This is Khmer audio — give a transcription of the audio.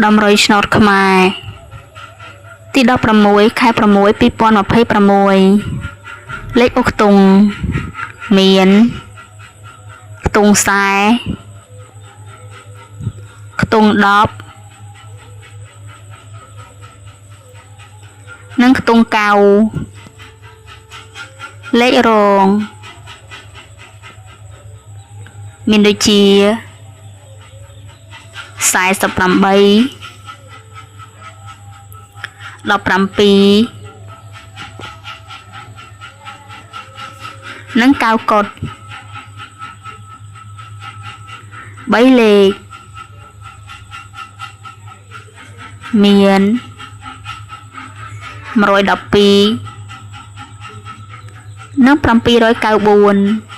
តម្រុយឆ្នោតខ្មែរទី16ខែ6 2026លេខអូខ្ទង់មានខ្ទង់ខ្សែខ្ទង់10និងខ្ទង់កៅលេខរងមានដូចជា48 17និងកៅកុដ3លេខមាន112និង794។